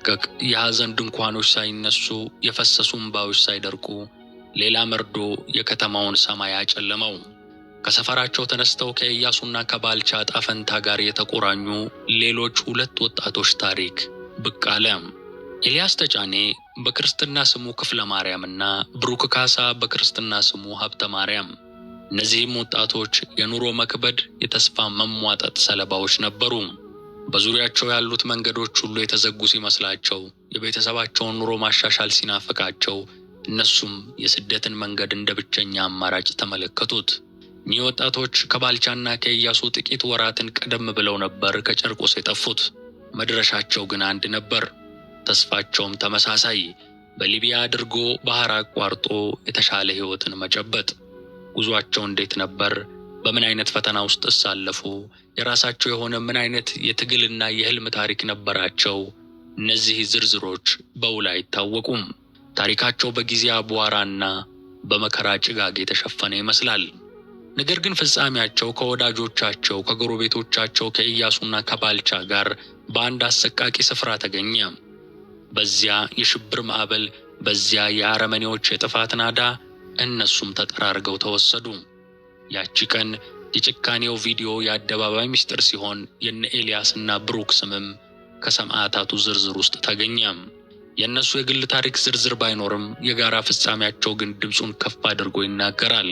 ሳይጠናቀቅ፣ የሐዘን ድንኳኖች ሳይነሱ፣ የፈሰሱ እንባዎች ሳይደርቁ ሌላ መርዶ የከተማውን ሰማይ አጨለመው። ከሰፈራቸው ተነስተው ከኢያሱና ከባልቻ ዕጣ ፈንታ ጋር የተቆራኙ ሌሎች ሁለት ወጣቶች ታሪክ ብቅ አለ። ኤልያስ ተጫኔ በክርስትና ስሙ ክፍለ ማርያምና ብሩክ ካሳ በክርስትና ስሙ ሀብተ ማርያም። እነዚህም ወጣቶች የኑሮ መክበድ፣ የተስፋ መሟጠጥ ሰለባዎች ነበሩ። በዙሪያቸው ያሉት መንገዶች ሁሉ የተዘጉ ሲመስላቸው፣ የቤተሰባቸውን ኑሮ ማሻሻል ሲናፍቃቸው፣ እነሱም የስደትን መንገድ እንደ ብቸኛ አማራጭ ተመለከቱት። እኒህ ወጣቶች ከባልቻና ከኢያሱ ጥቂት ወራትን ቀደም ብለው ነበር ከጨርቆስ የጠፉት። መድረሻቸው ግን አንድ ነበር። ተስፋቸውም ተመሳሳይ፣ በሊቢያ አድርጎ ባህር አቋርጦ የተሻለ ሕይወትን መጨበጥ። ጉዟቸው እንዴት ነበር? በምን አይነት ፈተና ውስጥ አለፉ? የራሳቸው የሆነ ምን አይነት የትግልና የህልም ታሪክ ነበራቸው? እነዚህ ዝርዝሮች በውል አይታወቁም። ታሪካቸው በጊዜ አቧራና በመከራ ጭጋግ የተሸፈነ ይመስላል። ነገር ግን ፍጻሜያቸው ከወዳጆቻቸው፣ ከጎረቤቶቻቸው ከኢያሱና ከባልቻ ጋር በአንድ አሰቃቂ ስፍራ ተገኘ። በዚያ የሽብር ማዕበል፣ በዚያ የአረመኔዎች የጥፋት ናዳ እነሱም ተጠራርገው ተወሰዱ። ያቺ ቀን የጭካኔው ቪዲዮ የአደባባይ ምስጢር ሲሆን የነ ኤልያስና ብሩክ ስምም ከሰማዕታቱ ዝርዝር ውስጥ ተገኘ። የእነሱ የግል ታሪክ ዝርዝር ባይኖርም የጋራ ፍጻሜያቸው ግን ድምፁን ከፍ አድርጎ ይናገራል።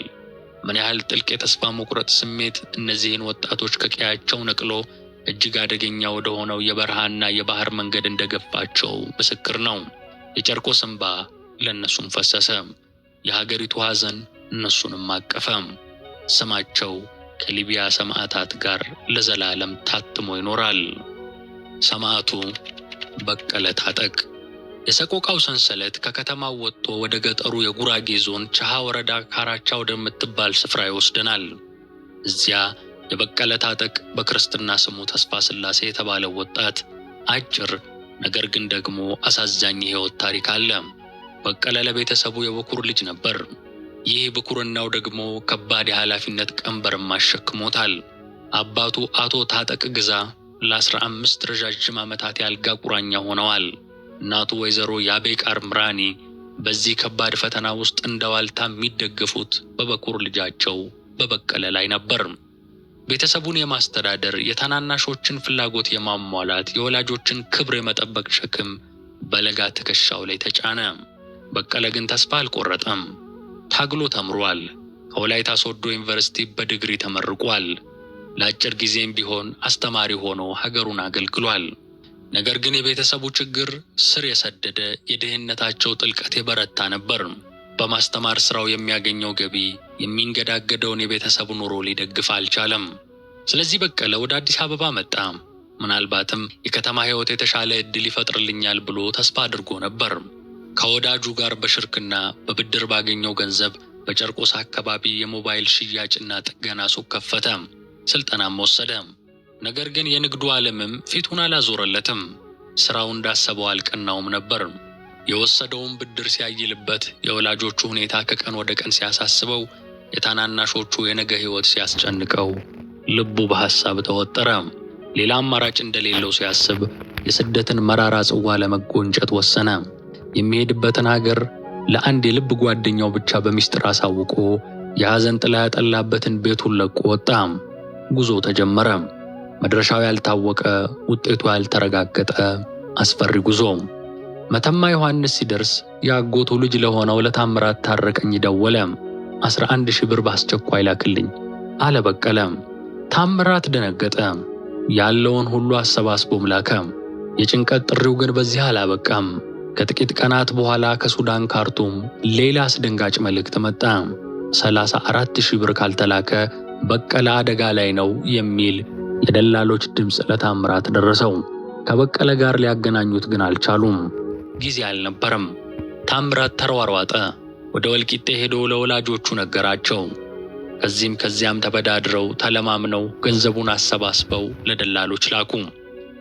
ምን ያህል ጥልቅ የተስፋ መቁረጥ ስሜት እነዚህን ወጣቶች ከቀያቸው ነቅሎ እጅግ አደገኛ ወደ ሆነው የበረሃና የባህር መንገድ እንደገፋቸው ምስክር ነው። የጨርቆስ እንባ ለእነሱም ፈሰሰ። የሀገሪቱ ሐዘን እነሱንም አቀፈ። ስማቸው ከሊቢያ ሰማዕታት ጋር ለዘላለም ታትሞ ይኖራል። ሰማዕቱ በቀለ ታጠቅ። የሰቆቃው ሰንሰለት ከከተማው ወጥቶ ወደ ገጠሩ የጉራጌ ዞን ቸሃ ወረዳ ካራቻ ወደምትባል ስፍራ ይወስደናል። እዚያ የበቀለ ታጠቅ በክርስትና ስሙ ተስፋ ስላሴ የተባለው ወጣት አጭር ነገር ግን ደግሞ አሳዛኝ የሕይወት ታሪክ አለ። በቀለ ለቤተሰቡ የበኩር ልጅ ነበር። ይህ ብኩርናው ደግሞ ከባድ የኃላፊነት ቀንበርም አሸክሞታል። አባቱ አቶ ታጠቅ ግዛ ለ15 ረዣዥም ዓመታት የአልጋ ቁራኛ ሆነዋል። እናቱ ወይዘሮ ያቤቃር ምራኒ በዚህ ከባድ ፈተና ውስጥ እንደ ዋልታ የሚደገፉት በበኩር ልጃቸው በበቀለ ላይ ነበር። ቤተሰቡን የማስተዳደር፣ የታናናሾችን ፍላጎት የማሟላት፣ የወላጆችን ክብር የመጠበቅ ሸክም በለጋ ትከሻው ላይ ተጫነ። በቀለ ግን ተስፋ አልቆረጠም። ታግሎ ተምሯል። ከወላይታ ሶዶ ዩኒቨርሲቲ በዲግሪ ተመርቋል። ለአጭር ጊዜም ቢሆን አስተማሪ ሆኖ ሀገሩን አገልግሏል። ነገር ግን የቤተሰቡ ችግር ስር የሰደደ፣ የድህነታቸው ጥልቀት የበረታ ነበር። በማስተማር ስራው የሚያገኘው ገቢ የሚንገዳገደውን የቤተሰቡ ኑሮ ሊደግፍ አልቻለም። ስለዚህ በቀለ ወደ አዲስ አበባ መጣ። ምናልባትም የከተማ ሕይወት የተሻለ ዕድል ይፈጥርልኛል ብሎ ተስፋ አድርጎ ነበር። ከወዳጁ ጋር በሽርክና በብድር ባገኘው ገንዘብ በጨርቆስ አካባቢ የሞባይል ሽያጭና ጥገና ሱቅ ከፈተ። ስልጠናም ወሰደ። ነገር ግን የንግዱ ዓለምም ፊቱን አላዞረለትም። ስራው እንዳሰበው አልቀናውም ነበር። የወሰደውን ብድር ሲያይልበት፣ የወላጆቹ ሁኔታ ከቀን ወደ ቀን ሲያሳስበው፣ የታናናሾቹ የነገ ሕይወት ሲያስጨንቀው ልቡ በሐሳብ ተወጠረ። ሌላ አማራጭ እንደሌለው ሲያስብ የስደትን መራራ ጽዋ ለመጎንጨት ወሰነ። የሚሄድበትን ሀገር ለአንድ የልብ ጓደኛው ብቻ በሚስጥር አሳውቆ የሐዘን ጥላ ያጠላበትን ቤቱን ለቆ ወጣ። ጉዞ ተጀመረ። መድረሻው ያልታወቀ፣ ውጤቱ ያልተረጋገጠ አስፈሪ ጉዞ። መተማ ዮሐንስ ሲደርስ የአጎቱ ልጅ ለሆነው ለታምራት ታረቀኝ ደወለ። 11,000 ብር በአስቸኳይ ላክልኝ አለ በቀለ። ታምራት ደነገጠ። ያለውን ሁሉ አሰባስቦም ላከ። የጭንቀት ጥሪው ግን በዚህ አላበቃም። ከጥቂት ቀናት በኋላ ከሱዳን ካርቱም ሌላ አስደንጋጭ መልእክት መጣ። 34,000 ብር ካልተላከ በቀለ አደጋ ላይ ነው የሚል የደላሎች ድምፅ ለታምራት ደረሰው። ከበቀለ ጋር ሊያገናኙት ግን አልቻሉም። ጊዜ አልነበረም። ታምራት ተሯሯጠ። ወደ ወልቂጤ ሄዶ ለወላጆቹ ነገራቸው። ከዚህም ከዚያም ተበዳድረው ተለማምነው ገንዘቡን አሰባስበው ለደላሎች ላኩ።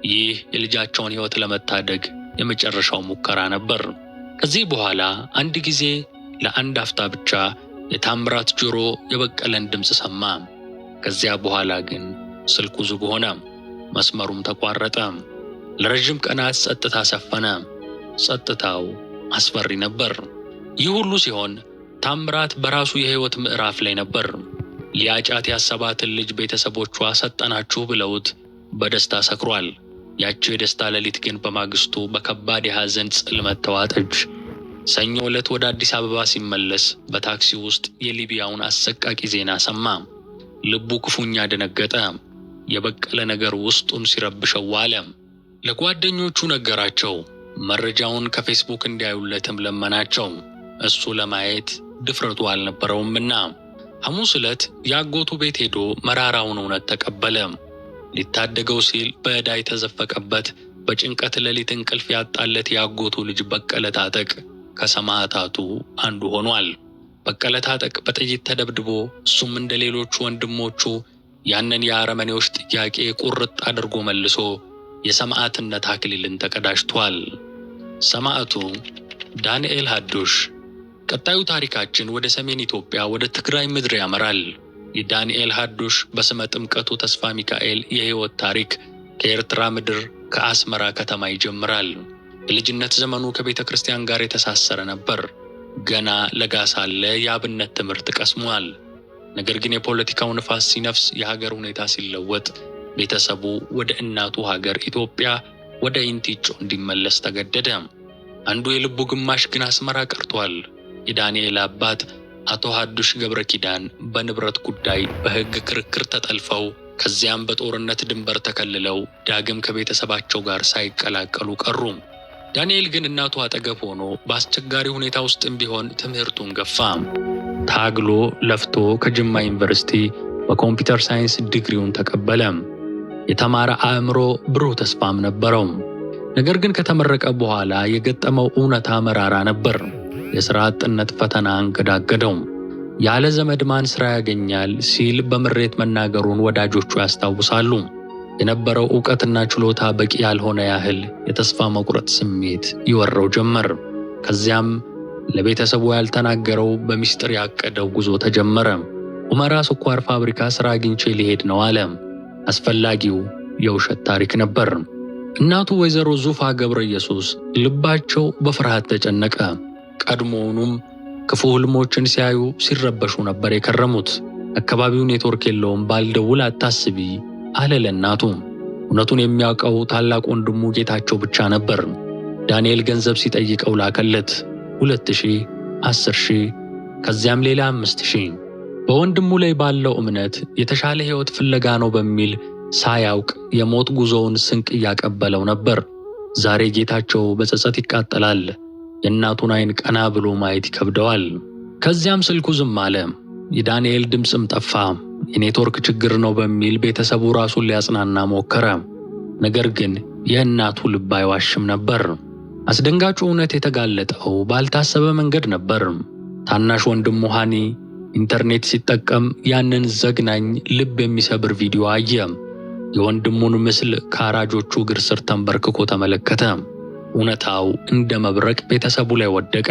ይህ የልጃቸውን ሕይወት ለመታደግ የመጨረሻው ሙከራ ነበር። ከዚህ በኋላ አንድ ጊዜ ለአንድ አፍታ ብቻ የታምራት ጆሮ የበቀለን ድምፅ ሰማ። ከዚያ በኋላ ግን ስልኩ ዝግ ሆነ፣ መስመሩም ተቋረጠ። ለረዥም ቀናት ጸጥታ ሰፈነ። ጸጥታው አስፈሪ ነበር። ይህ ሁሉ ሲሆን ታምራት በራሱ የሕይወት ምዕራፍ ላይ ነበር። ሊያጫት ያሰባትን ልጅ ቤተሰቦቿ ሰጠናችሁ ብለውት በደስታ ሰክሯል። ያቸው የደስታ ሌሊት ግን በማግስቱ በከባድ የሐዘን ጽልመት ተዋጠች። ሰኞ ዕለት ወደ አዲስ አበባ ሲመለስ በታክሲ ውስጥ የሊቢያውን አሰቃቂ ዜና ሰማ። ልቡ ክፉኛ ደነገጠ። የበቀለ ነገር ውስጡን ሲረብሸው ዋለ። ለጓደኞቹ ነገራቸው። መረጃውን ከፌስቡክ እንዲያዩለትም ለመናቸው። እሱ ለማየት ድፍረቱ አልነበረውምና። ሐሙስ ዕለት የአጎቱ ቤት ሄዶ መራራውን እውነት ተቀበለ። ሊታደገው ሲል በዕዳ የተዘፈቀበት፣ በጭንቀት ሌሊት እንቅልፍ ያጣለት የአጎቱ ልጅ በቀለ ታጠቅ ከሰማዕታቱ አንዱ ሆኗል። በቀለ ታጠቅ በጥይት ተደብድቦ እሱም እንደ ሌሎቹ ወንድሞቹ ያንን የአረመኔዎች ጥያቄ ቁርጥ አድርጎ መልሶ የሰማዕትነት አክሊልን ተቀዳጅቷል። ሰማዕቱ ዳንኤል ሀዱሽ። ቀጣዩ ታሪካችን ወደ ሰሜን ኢትዮጵያ፣ ወደ ትግራይ ምድር ያመራል። የዳንኤል ሀዱሽ በስመ ጥምቀቱ ተስፋ ሚካኤል የሕይወት ታሪክ ከኤርትራ ምድር ከአስመራ ከተማ ይጀምራል። የልጅነት ዘመኑ ከቤተ ክርስቲያን ጋር የተሳሰረ ነበር። ገና ለጋ ሳለ የአብነት ትምህርት ቀስሟል። ነገር ግን የፖለቲካው ንፋስ ሲነፍስ፣ የሀገር ሁኔታ ሲለወጥ ቤተሰቡ ወደ እናቱ ሀገር ኢትዮጵያ ወደ ኢንቲጮ እንዲመለስ ተገደደ። አንዱ የልቡ ግማሽ ግን አስመራ ቀርቷል። የዳንኤል አባት አቶ ሀዱሽ ገብረ ኪዳን በንብረት ጉዳይ በሕግ ክርክር ተጠልፈው ከዚያም በጦርነት ድንበር ተከልለው ዳግም ከቤተሰባቸው ጋር ሳይቀላቀሉ ቀሩ። ዳንኤል ግን እናቱ አጠገብ ሆኖ በአስቸጋሪ ሁኔታ ውስጥም ቢሆን ትምህርቱን ገፋ። ታግሎ ለፍቶ ከጅማ ዩኒቨርሲቲ በ computer science ዲግሪውን ተቀበለ። የተማረ አእምሮ፣ ብሩህ ተስፋም ነበረው። ነገር ግን ከተመረቀ በኋላ የገጠመው እውነታ መራራ ነበር። የሥራ አጥነት ፈተና አንገዳገደው። ያለ ዘመድ ማን ሥራ ያገኛል ሲል በምሬት መናገሩን ወዳጆቹ ያስታውሳሉ። የነበረው ዕውቀትና ችሎታ በቂ ያልሆነ ያህል የተስፋ መቁረጥ ስሜት ይወረው ጀመር። ከዚያም ለቤተሰቡ ያልተናገረው በሚስጥር ያቀደው ጉዞ ተጀመረ። ሁመራ ስኳር ፋብሪካ ሥራ አግኝቼ ሊሄድ ነው አለ። አስፈላጊው የውሸት ታሪክ ነበር። እናቱ ወይዘሮ ዙፋ ገብረ ኢየሱስ ልባቸው በፍርሃት ተጨነቀ። ቀድሞውኑም ክፉ ህልሞችን ሲያዩ ሲረበሹ ነበር የከረሙት። አካባቢው ኔትወርክ የለውም፣ ባልደውል አታስቢ አለ ለእናቱ። እውነቱን የሚያውቀው ታላቅ ወንድሙ ጌታቸው ብቻ ነበር። ዳንኤል ገንዘብ ሲጠይቀው ላከለት፣ 2000፣ 10,000፣ ከዚያም ሌላ 5000። በወንድሙ ላይ ባለው እምነት የተሻለ ሕይወት ፍለጋ ነው በሚል ሳያውቅ የሞት ጉዞውን ስንቅ እያቀበለው ነበር። ዛሬ ጌታቸው በጸጸት ይቃጠላል። የእናቱን ዓይን ቀና ብሎ ማየት ይከብደዋል። ከዚያም ስልኩ ዝም አለ። የዳንኤል ድምፅም ጠፋ። የኔትወርክ ችግር ነው በሚል ቤተሰቡ ራሱን ሊያጽናና ሞከረ። ነገር ግን የእናቱ ልብ አይዋሽም ነበር። አስደንጋጩ እውነት የተጋለጠው ባልታሰበ መንገድ ነበር። ታናሽ ወንድሙ ሃኒ ኢንተርኔት ሲጠቀም ያንን ዘግናኝ ልብ የሚሰብር ቪዲዮ አየ። የወንድሙን ምስል ከአራጆቹ እግር ስር ተንበርክኮ ተመለከተ። እውነታው እንደ መብረቅ ቤተሰቡ ላይ ወደቀ።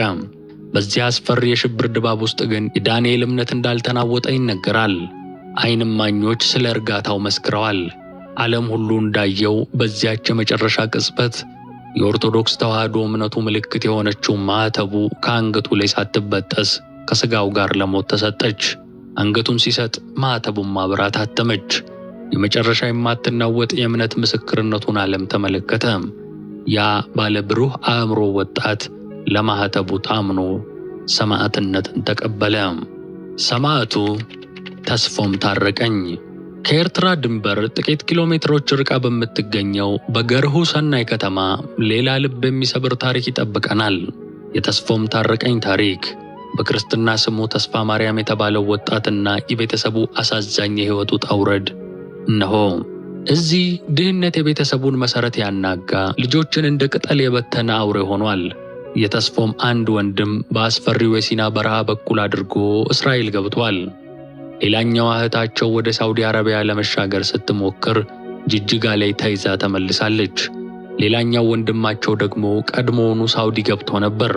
በዚያ አስፈሪ የሽብር ድባብ ውስጥ ግን የዳንኤል እምነት እንዳልተናወጠ ይነገራል። ዓይን እማኞች ስለ እርጋታው መስክረዋል። ዓለም ሁሉ እንዳየው በዚያች የመጨረሻ ቅጽበት የኦርቶዶክስ ተዋሕዶ እምነቱ ምልክት የሆነችው ማዕተቡ ከአንገቱ ላይ ሳትበጠስ ከሥጋው ጋር ለሞት ተሰጠች። አንገቱን ሲሰጥ ማዕተቡም አብራ ታተመች። የመጨረሻ የማትናወጥ የእምነት ምስክርነቱን ዓለም ተመለከተ። ያ ባለ ብሩህ አእምሮ ወጣት ለማዕተቡ ታምኖ ሰማዕትነትን ተቀበለ። ሰማዕቱ ተስፎም ታረቀኝ። ከኤርትራ ድንበር ጥቂት ኪሎ ሜትሮች ርቃ በምትገኘው በገርሁ ሰናይ ከተማ ሌላ ልብ የሚሰብር ታሪክ ይጠብቀናል። የተስፎም ታረቀኝ ታሪክ፣ በክርስትና ስሙ ተስፋ ማርያም የተባለው ወጣትና የቤተሰቡ አሳዛኝ የሕይወት ውጣ ውረድ እነሆ። እዚህ ድህነት የቤተሰቡን መሠረት ያናጋ፣ ልጆችን እንደ ቅጠል የበተነ አውሬ ሆኗል። የተስፎም አንድ ወንድም በአስፈሪው የሲና በረሃ በኩል አድርጎ እስራኤል ገብቷል። ሌላኛዋ እህታቸው ወደ ሳውዲ አረቢያ ለመሻገር ስትሞክር ጅጅጋ ላይ ተይዛ ተመልሳለች። ሌላኛው ወንድማቸው ደግሞ ቀድሞውኑ ሳውዲ ገብቶ ነበር።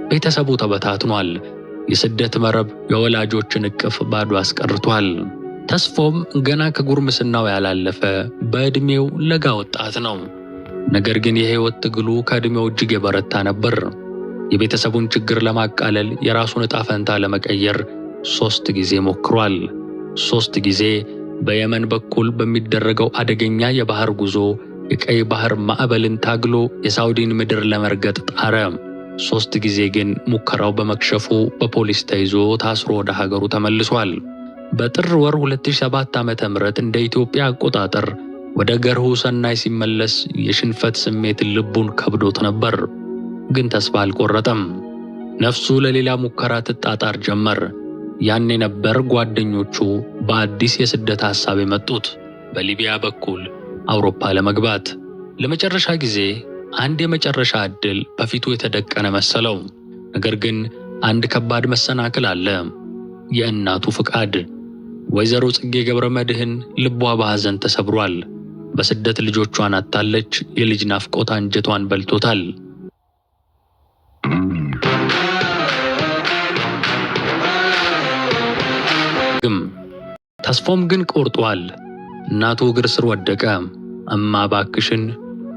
ቤተሰቡ ተበታትኗል። የስደት መረብ የወላጆችን እቅፍ ባዶ አስቀርቷል። ተስፎም ገና ከጉርምስናው ያላለፈ በዕድሜው ለጋ ወጣት ነው። ነገር ግን የሕይወት ትግሉ ከዕድሜው እጅግ የበረታ ነበር። የቤተሰቡን ችግር ለማቃለል፣ የራሱን ዕጣ ፈንታ ለመቀየር 3 ጊዜ ሞክሯል። 3 ጊዜ በየመን በኩል በሚደረገው አደገኛ የባህር ጉዞ የቀይ ባህር ማዕበልን ታግሎ የሳውዲን ምድር ለመርገጥ ጣረ። 3 ጊዜ ግን ሙከራው በመክሸፉ በፖሊስ ተይዞ ታስሮ ወደ ሀገሩ ተመልሷል። በጥር ወር 2007 ዓ.ም እንደ ኢትዮጵያ አቆጣጠር ወደ ገርሁ ሰናይ ሲመለስ የሽንፈት ስሜት ልቡን ከብዶት ነበር። ግን ተስፋ አልቆረጠም። ነፍሱ ለሌላ ሙከራ ትጣጣር ጀመር። ያኔ ነበር ጓደኞቹ በአዲስ የስደት ሐሳብ የመጡት፣ በሊቢያ በኩል አውሮፓ ለመግባት። ለመጨረሻ ጊዜ አንድ የመጨረሻ ዕድል በፊቱ የተደቀነ መሰለው። ነገር ግን አንድ ከባድ መሰናክል አለ፤ የእናቱ ፍቃድ። ወይዘሮ ጽጌ ገብረ መድህን ልቧ በሐዘን ተሰብሯል። በስደት ልጆቿን አጥታለች። የልጅ ናፍቆት አንጀቷን በልቶታል። ግም ተስፎም ግን ቆርጧል። እናቱ እግር ስር ወደቀ። እማ ባክሽን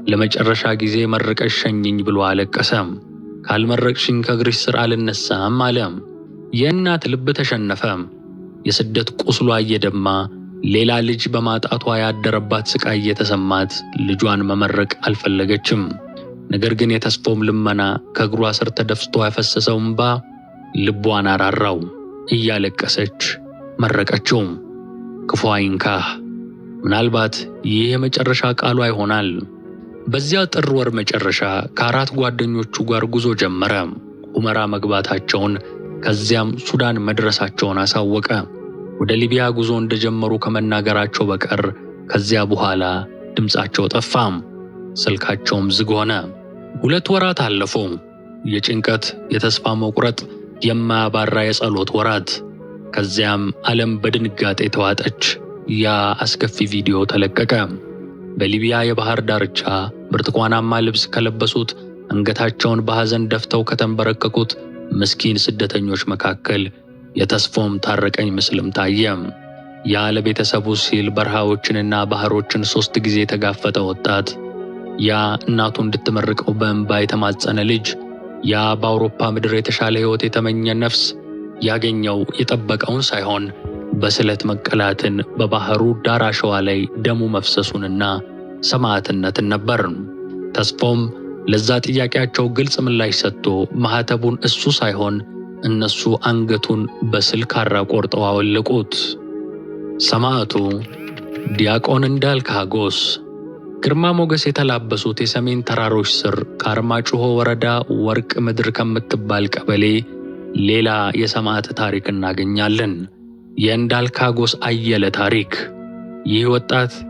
ለመጨረሻ ጊዜ መርቀሽ ሸኝኝ ብሎ አለቀሰ። ካልመረቅሽኝ ከእግርሽ ስር አልነሳም አለ። የእናት ልብ ተሸነፈ። የስደት ቁስሏ እየደማ፣ ሌላ ልጅ በማጣቷ ያደረባት ስቃይ እየተሰማት ልጇን መመረቅ አልፈለገችም። ነገር ግን የተስፎም ልመና፣ ከእግሯ ስር ተደፍቶ ያፈሰሰው እምባ ልቧን አራራው። እያለቀሰች መረቀችው። ክፉ አይንካህ። ምናልባት ይህ የመጨረሻ ቃሏ ይሆናል። በዚያ ጥር ወር መጨረሻ ከአራት ጓደኞቹ ጋር ጉዞ ጀመረ። ሁመራ መግባታቸውን ከዚያም ሱዳን መድረሳቸውን አሳወቀ። ወደ ሊቢያ ጉዞ እንደጀመሩ ከመናገራቸው በቀር ከዚያ በኋላ ድምፃቸው ጠፋም፣ ስልካቸውም ዝግ ሆነ። 2 ወራት አለፉ። የጭንቀት፣ የተስፋ መቁረጥ፣ የማያባራ የጸሎት ወራት። ከዚያም ዓለም በድንጋጤ ተዋጠች። ያ አስከፊ ቪዲዮ ተለቀቀ። በሊቢያ የባህር ዳርቻ ብርቱካናማ ልብስ ከለበሱት፣ አንገታቸውን በሐዘን ደፍተው ከተንበረከኩት ምስኪን ስደተኞች መካከል የተስፎም ታረቀኝ ምስልም ታየ። ያ ለቤተሰቡ ሲል በረሃዎችንና ባህሮችን 3 ጊዜ የተጋፈጠ ወጣት፣ ያ እናቱ እንድትመርቀው በእንባ የተማጸነ ልጅ፣ ያ በአውሮፓ ምድር የተሻለ ሕይወት የተመኘ ነፍስ ያገኘው የጠበቀውን ሳይሆን በስለት መቀላትን፣ በባህሩ ዳር አሸዋ ላይ ደሙ መፍሰሱንና ሰማዕትነትን ነበር። ተስፎም ለዛ ጥያቄያቸው ግልጽ ምላሽ ሰጥቶ ማህተቡን እሱ ሳይሆን እነሱ አንገቱን በስል ካራ ቆርጠው አወለቁት። ሰማዕቱ ዲያቆን እንዳልክ ሀጎስ ግርማ ሞገስ የተላበሱት የሰሜን ተራሮች ስር ከአርማጭሆ ወረዳ ወርቅ ምድር ከምትባል ቀበሌ ሌላ የሰማዕት ታሪክ እናገኛለን። የእንዳልክ ሀጎስ አየለ ታሪክ። ይህ ወጣት